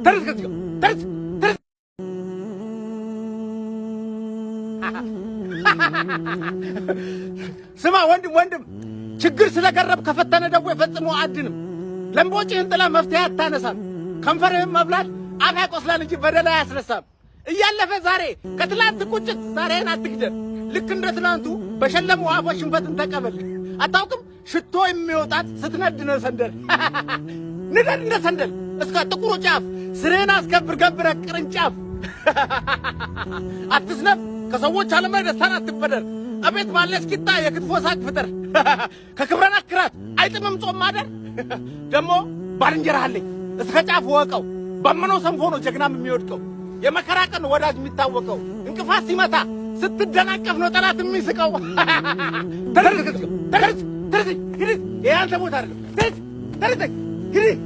ተነስ፣ ከዚህ ጋር ተነስ፣ ተነስ። ስማ ወንድም፣ ወንድም፣ ችግር ስለገረብ ከፈተነ ደዌ ፈጽሞ አድንም። ለምቦጭህን ጥለህ መፍትሄ አታነሳም። ከንፈርህን መብላት አፍ ያቆስላል እንጂ በደል አያስረሳም። እያለፈ ዛሬ ከትላንት ቁጭት ዛሬህን አትግደል። ልክ እንደ ትላንቱ በሸለሙ አፎች ሽንፈትን ተቀበል። አታውቅም፣ ሽቶ የሚወጣት ስትነድ ነው ሰንደል። ንደድ እንደ ሰንደል እስከ ጥቁሩ ጫፍ፣ ስርህን አስከብር ገብረ ቅርንጫፍ። አትስነፍ፣ ከሰዎች ዓለም ላይ ደስታን አትበደር። እቤት ባለች ቂጣ የክትፎ ሳቅ ፍጠር። ከክብረና ክራት አይጥምም ጾም ማደር። ደግሞ ባልንጀራህ አለኝ እስከ ጫፍ ወቀው። በምነው ሰንፎ ነው ጀግናም የሚወድቀው። የመከራ ቀን ወዳጅ የሚታወቀው። እንቅፋት ሲመታ ስትደናቀፍ ነው ጠላት የሚስቀው። ተነስ፣ ተነስ፣ ተነስ፣ ሂድ። ይሄ አንተ ቦታ አይደለም። ተነስ፣ ተነስ፣ ሂድ።